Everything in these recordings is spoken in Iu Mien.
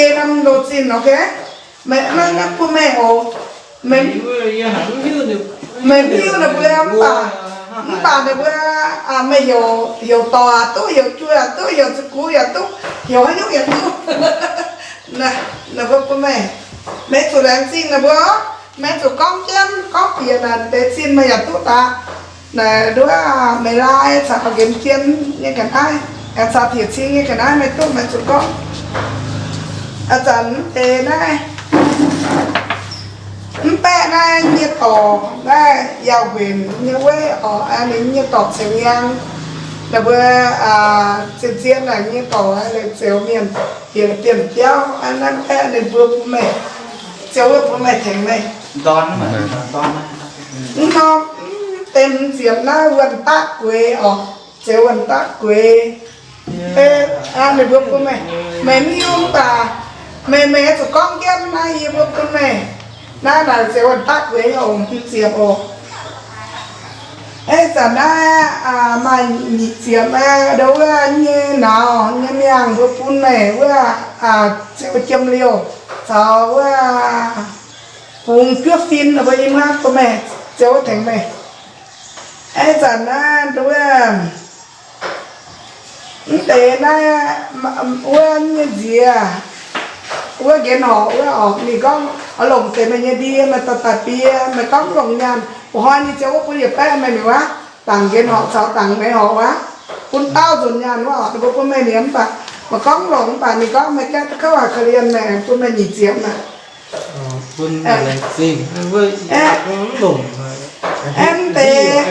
Ei norm loz zinh, ok. Meih maiv bun meih oc. Meih, meih mv hiuv ninh mbuo mv baac, mv baac ninh mbuo, meih heuc, heuc dorc yaac duqv, heuc juoh yaac duqv, heuc za'gux yaac duqv, heuc haaix nyungc yaac duqv. Ninh mbuo bun meih, meih zuqc laengz zingh ninh mbuo. Meih zuqc gorngv jienv, gorngv bieqc naaic deix zinh meih yaac duqv daaih. Naaic nduov meih laai caux nqemh jien nyei ga'naaiv, caux tiex cing nyei ga'naaiv meih duqv, meih zuqc gorngv. Ih zanc mv deix naaiv, mv baeqv naaiv nyei dorc naaiv Yaauh Nquenc nyei weiv oc, ninh nyei dorc Ceuv Nyaang. Ninh mbuo zien-zien naaic nyei dorc, Ceuv Mienh, bieqc bienh biauv. Naaiv baeqv ninh mbuo bun meih, Ceuv wuov bun meih tengx meih. Mv norm, mv deix hmz ziepc naaiv wuonh daqv gueix oc, Ceuv wuonh daqv gueix. Ninh mbuo bun meih, meih mv hiuv mv baac meih, meih zuqc gorngv jienv naaiv yie mbuo bun meih. Naaiv naaic Ceuv wuonh daqv gueix oc, hmz ziepc oc. Ih zanc naaiv maaih nyic ziepc aqv, ndau wuov nyei nauz nyei miangh mbuo bun meih wuov, Ceuv Jiem Liouh caux wuov bungx juov fin mbuo i muangv bun meih, Ceuv tengx meih. Ih zanc naaiv ndau wuov, mv deix naaiv, wuov nyei nziex, wuov nqenx horqc wuov oc, ninh gorngv oix longc deix meih nyei ndie, meih dorh daaih bie, meih gorngv mv longc nyaanh, mbuo hnoi ninh ziouc wuov bun yietc baeqv meih mingh wuov, dangc nqenx horqc caux dangc meix horqc wuov, bun dauh nzunc nyaanh wuov oc, ninh mbuo bun meih liemh mv baac, meih gorngv mv longc mv baac ninh gorngv meih gaeqv duqv kouv haic korv-lienh maengc, bun meih nyic ziepc naaic. Bun laengz zingh, mv longc, mv deix,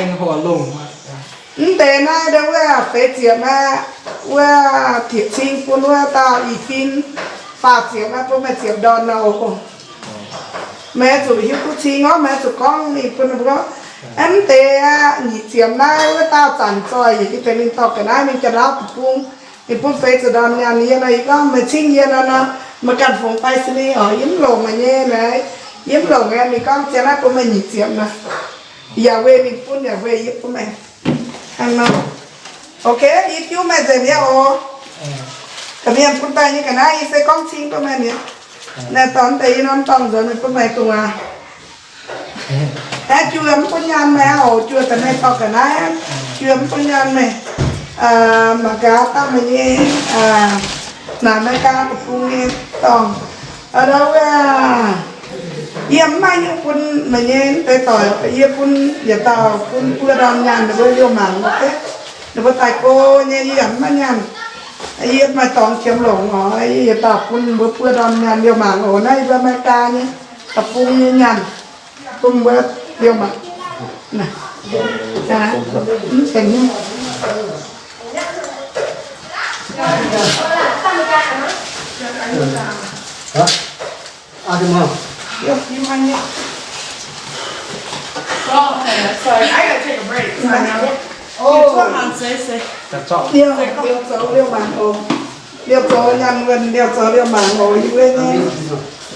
mv deix naaiv ndau wuov feix ziepc aqv, wuov tieqc cing bun wuov dauh Ih Fin, faah ziepc aqv, bun meih ziepc ndorn nor oc. Meih zuqc hiuv duqv cing orv, meih zuqc gorngv ninh bun ninh mbuo gorngv, mv deix aqv, nyic ziepc naaiv wuov dauh zanc zoih, yie tengx ninh dorh ga'naaiv mingh Janx-Lauv deic-bung, ninh bun feix ziepc ndorn nyaanh. Yie nor, yie gorngv meih cingv yie nor, nor meih ganh fungx fai sini oc, yie mv longc nyei naaic, yie mv longc nyei. Ninh gorngv zien naaiv bun meih nyic ziepc nor, yaac weic ninh bun, yaac weic yie bun meih. Hnangv nor. Ok, yie juv meih nzengc nyei oc. Ga'mienh bun daaih nyei ga'naaiv yie se gorngv cing bun meih mi'aqv. Naaiv dorngx deix yie norm dorngx nzuonx meih bun meih gu'nguaaz. Aeqv, juoh mv bun nyaanh meih aqv oc, juoh daaih meih dorh ga'naaiv, juoh mv bun nyaanh meih. Mangc gaax dangh meih nyei, naaic America deic-bung nyei dorngx. Aa, ndau wuov, yie mv maaih nyungc bun meih nyei deix doic, yie bun yietc dauh bun buo ndorn nyaanh ninh mbuo liouh mangc oc. Ninh mbuo daaih go nyei, yie yaac mv maaih nyaanh. Yie maaih dorngx qiemx longc oc, yie yietc dauh bun mbuo buo ndorn nyaanh liouh mangc oc. Naaiv yie mbuo America nyei deic-bung nyei nyaanh. Bun mbuo liouh mangc. Mv benx nyei. Liouh, liouh zoux liouh mangc oc. Liouh zoux nyaanh wuonh, liouh zoux liouh mangc oc. Yie mbuo nyei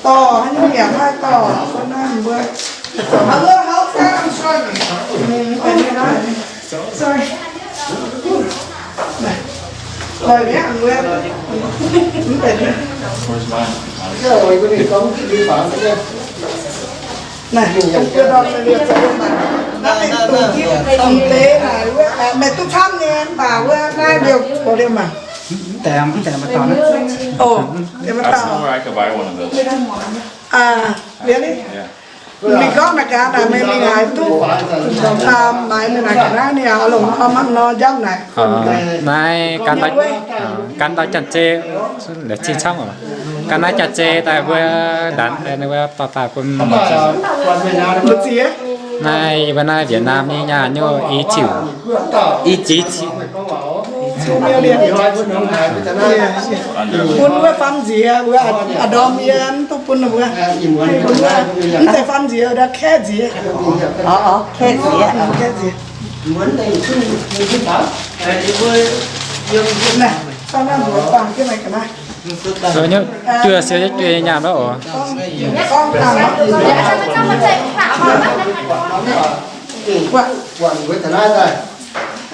dorh haaix nyungc yaac maiv dorh, bun naaiv mbuo. Naaiv, naaiv mingh dongh haaix deix naaic, wuov, meih duqv camv nyei mv baac wuov naaiv liouh zoux liouh mangc. Mv deix, mv deix maaih dauh naaiv. Oc, liouh maaih dauh. Really? Mingh gorngv naaic gaax naaic meih mingh haaix duqv maaiz meih naaic ga'naaiv ninh yaac longc norm hnangv nor njamv naaic. Naaiv gan dauh, gan dauh janx-zei, la'zinh camv oc. Gan naaiv janx-zei daaih mbuo ndanc, ninh mbuo dorh daaih bun mbu'ziex. Naaiv yie mbuo naaiv Việt Nam nyei nyaanh nyei i ziuc, i zic. Bun wuov famv nziex, wuov a'ndorm yie mv duqv bun wuov. Mv zeiz famv nziex, wuov kaeqv nziex. Kaeqv nziex. Naaiv, duqv siou jienv jueiv nyaanh lorqc oc.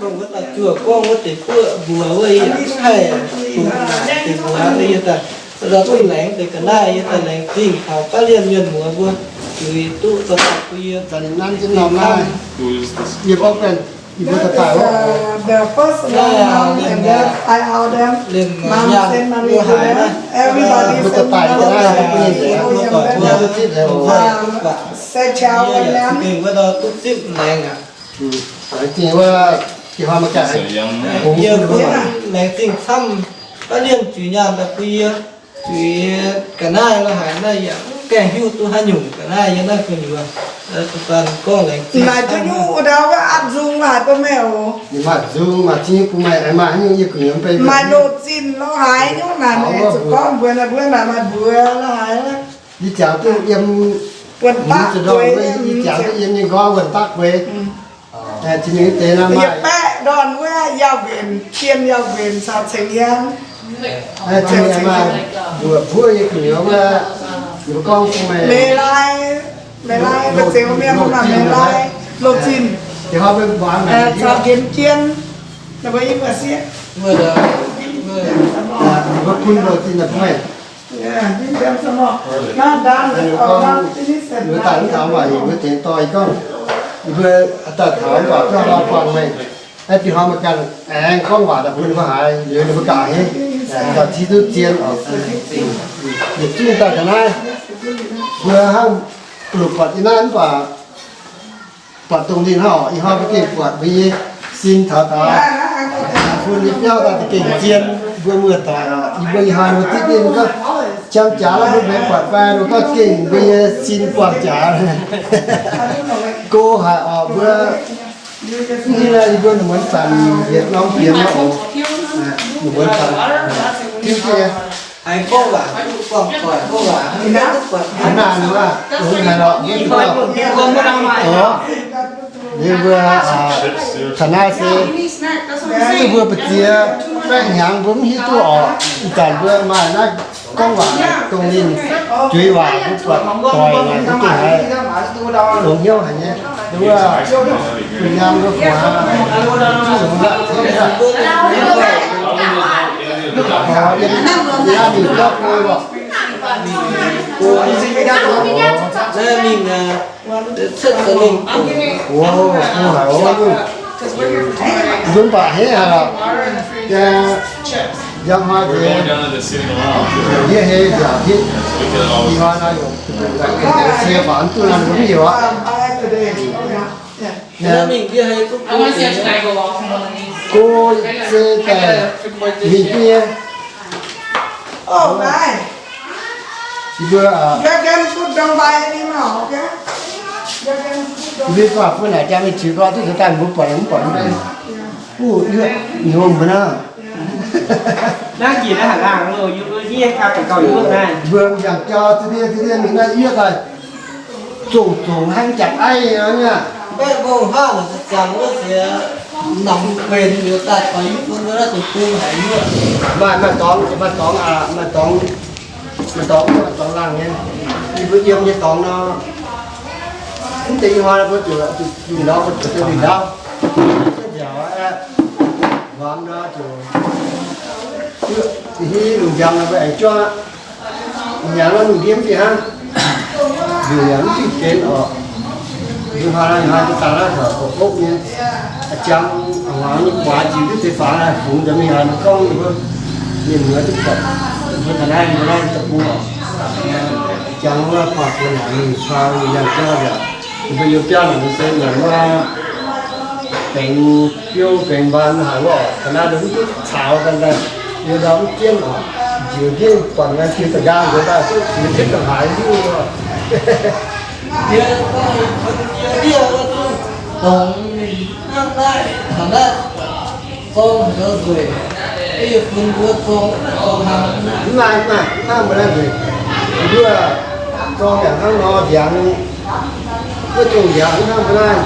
dongh wuov dauh juoh gorngv wuov deix buoqv mbuox wuov, yie mv haih dongh naaic deix mbuox, yie daaih ndau duqv laengz deix ga'naaiv, yie daaih laengz zingh taux baav lienh mienh muoz mbuo zuiz duqv dorh daaih bun yie. Yie gorngv benx yie mbuo daaih daaih wuov, the first one, and then I help them. Mom send money to them. Everybody send money to them. Sai Chao and them. Zingh wuov, yie laengz zingh camv, baav lienh zuiz nyaanh daaih bun yie. Zuiz ga'naaiv la'haic naaiv yaac mv gaengh hiuv duqv haaix nyungc ga'naaiv yiem naaiv gu'nyuoz. Da'faanh gorngv laengz zingh. Naaic duqv nyungc wuov dauh wuov atv nzung la'haic bun meih oc. Maaih nzung maaih zingh bun meih, maaih haaix nyungc yie gu'nyuoz mv bei. Maaih loz zinh la'haic nyungc naaic, meih zuqc gorngv mbuox naaic, mbuo naaic maaih mbuox la'haic. Yie jangx duqv yiem, buonc daqv gueix, yie jangx duqv yiem nyei nqorngv buonc daqv gueix. Zinh mingh deix nor maaih baeqv ndorn wuov, yauh mbenc, jien yauh mbenc caux cengx hiaang. Zinh mingh maaih mbuoqc mbuov nyei gu'nyuoz wuov, mbuo gorngv bun meih. Meih lai, meih lai, mbuo zeux mienh maaih meih lai, loz zinh. Caux nqemh jien, mbuo bun loz zinh bun meih. Mbuo daaih mv taux mv baac yie mbuo tengx dorh yie gorngv, yie mbuo daaih taux mv baac duqv hnoi buangh meih. Aeqv, dinh hnoi meih ganh aengx gorngv waac daaih bun ninh mbuo haiz liuz ninh mbuo gaax henv, gauh ziv duqv zien oc. Yietc zungv daaih ga'naaiv, mbuo hnangv longc buatc yie naaiv mv baac buatc dongh ninh hnangv oc. Ih hnoi mbuo gengh buatc mbuo nyei sin taux daaih, bun yie biauv daaih za'gengh zien, mbuo muoz-doic oc. Yie mbuo ih hnoi mbuo zipv ninh gorngv, qam jaax mbuo mbenc buatc fai, ninh gorngv gengh mbuo nyei sin buangh jaax. Go haic oc mbuo. Mv hiuv naaiv yie mbuo ninh muonz zanc yietc norm fienx oc. Ninh muonz zanc tiuv jienv nyei. Haiz gorngv waac, gorngv waac, haaix naaic ninh waac, longx haic lorqc, mv hiuv duqv. Oc, liuz mbuo taux naaiv se, zuqc mbuo ba'ziex baeqv hnyangx mbuo mv hiuv duqv oc. Ih zanc mbuo maaih naaiv gorngv waac dongh ninh juix waac mbuo buatc doic naaic mbuo gengh haiz longx hnyouv haic nyei. Wuov, bun nyaam mbuo guaax, zuqc longx aqv, longx aqv. Oc, yie, yie mingh biauv go lorqc. Naaiv mingh, cuotv daaih mingh. Oc, go haic oc, mv baac henv haic lorqc. Njang hnoi nzengc, yie hei nziaauc hitv, ih hnoi naaiv yaac cie faaux mv duqv naaiv mbuo mv heuc aqv. Naaiv mingh yie hei duqv go se daaih mingh duqv nyei. Yie mbuo, yie mbuo faaux bun naaic jaa mingh ziux gorx duqv zoux daaih mbuo buatc mv buatc mv bei. Wuov, yie hngongx mbuo naaiv. Naaiv njiec naaiv haaix laangh loh, yie mbuo nyei kaa gauh yie mbuo naaiv. Mbuo yangh jauv za'diev za'diev mingh naaiv yie daaih zongc zongc hnangv jangx aiv nyei. Mbaeqv mbong haav la'zanc wuov se namx benx liuz daaih taux yie mbuo naaiv deic-bung haic wuov. Maaih, maaih dorngx, maaih dorngx aqv, maaih dorngx, maaih dorngx, maaih dorngx laangh nyei. Yie mbuo yiem nyei dorngx nor, mv deix ih hnoi mbuo zuqc, zuqc ndau, mbuo zuqc ndau, nziaauc aqv, hmuangx nor zuqc hiv lungh njang nor mbuo aengx juangv aqv. Hnyangx nor lungh ndiev mv fih hnangv, nduqc yaac mv fih benx oc. Mbuo hnoi hnoi mbuo daaih naaiv taux gox gopv nyei, jangx hmuangx nyei guaax jiex duqv deix fangx, fungx nzengc mingh haiz mbuo gorngv mbuo mienh muoz duqv buatc mbuo taux naaiv, mbuo naaiv deic-bung oc. Jangx wuov buatc mbuo naaic mingh cau yangh jauv yaac, mbuo yiem biauv naaic mbuo se yaac wuov, benx biouv benx mbaan haic wuov oc. Ga'naaiv nduov mv duqv caux ganh daaih, yie ndau mv jienv oc. Njiec ndiev buatc naaiv jiex da'nqaang nzuonx daaih duqv jiex jienv daaih haaix nyungc oc. Jiex daaih jiex ndiev dongh hnangv naaiv. Mangc naaiv, zorng haaix nor nzueic, yie funx mbuo zorng, zorng hnangv. Mv maaih, mv maaih, mv hnangv mbuo naaiv nzueic. Mbuo zorng yaac hnangv nor ndiangx, wuov zungh ndiangx mv hnangv mbuo naaiv.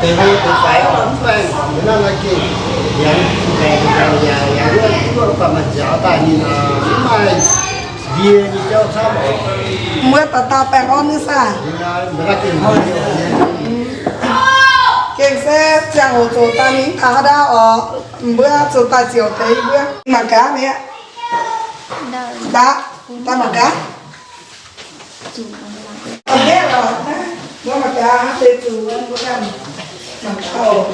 Deix hlo deix faix oc, mv baengh mbuo naaiv naaiv gengh ndiangx baengc baengc yaac yaac wuov, wuov baac maaih nziaaux daaih ninh mv maaih ndie nyei jauv camv oc. Mbuo dauh dauh baengh orn nyei saah? Gengh se ziangh hoc zoux daaih mingh taux haaix ndau oc, mbuo zoux daaih ziouc deix mbuo mangc gaax mi'aqv. Daaih, daaih mangc gaax. Mbuo mangc gaax deix zuqc mbuo ganh mangc gaax oc.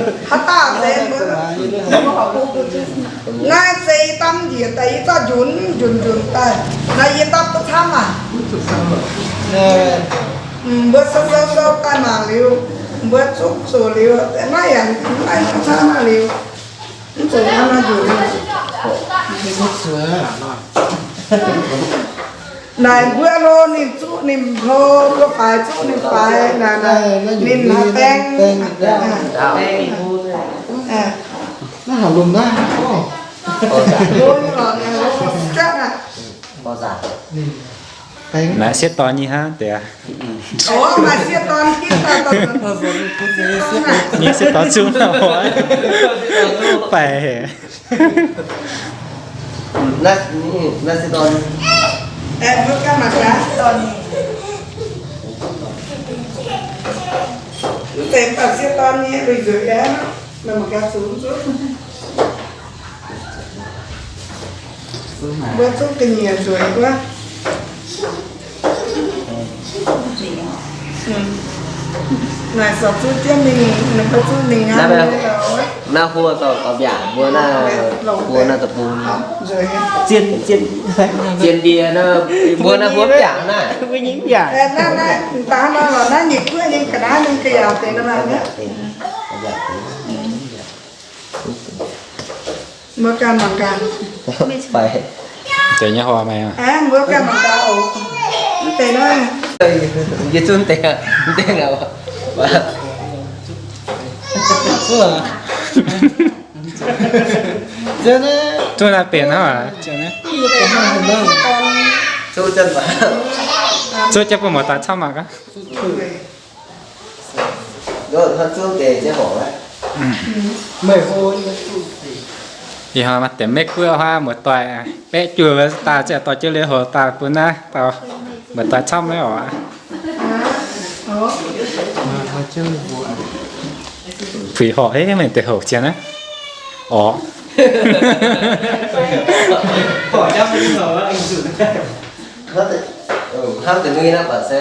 Haaix dauh se mbuo Naaiv se yie dapv njiec daaih, yie zorqv njunc njunc njunc daaih. Naaiv yie dapv duqv camv aac. Mbuo sou sou sou daaih mangc liuz, mbuo zuqv zoqc liuz, naaiv yaac mv maaih camv aqv liuz, mv zoqc hnangv naaiv njunc. Naaic mbuo hlo ninh zuqv ninh hlo, mbuo faix zuqv ninh faix, naaic, naaic, ninh haaix baeng. Naaiv haaix lomh naaiv? Hlo nyei lorqc, ninh hlo jatv aqv. Naaiv sieqv dorn nyei hnangv deix. Oc, maaih sieqv dorn, sieqv dorn, nyei sieqv dorn zungv oc. Baih haic. Naaiv, naaiv sieqv dorn. Aeqv, mbuo ganh mangc gaax sieqv dorn. Mv zeiz baac sieqv dorn nyei lui nzueic aqv, meih mangc gaax zunc zuqv. Mbuo zuqv ga'nyiec nzueic wuov. Naaic sorc zuqv jienv mingh, mbuo zuqv mingh aqv. Naaiv huo gauh mbiaauc, mbuo naaiv, mbuo naaiv deic-bung. Zien, zien, zien ndie naaiv, mbuo naaiv huo mbiaauc naaiv. Mbuo nyei mbiaauc. Naaiv, naaiv, dangh nor lorqc, naaiv nyic guoqv nyei ga'naaiv ninh ga'yaauc deix nor maah. Mbuo ganh mangc gaax. Deix nyei horc meih. Aeqv, mbuo ganh mangc gaax oc. Mv deix naaiv. Yie zunv deix, mv deix naaiv. Zunv naaiv benx hnangv aqv. Zuqv jienv bun muoz-doic camv mangc gaax. Ih hnoi maaih deix maiv guoqv huaav muoz-doic, baeqv juoh daaih ziouc dorh jienv liuz hoc daaih bun naaiv dauh muoz-doic camv maiv oc. Puix horc hei, meih deix houc zien aqv. Orc. Hnamv deix nui naaiv baac se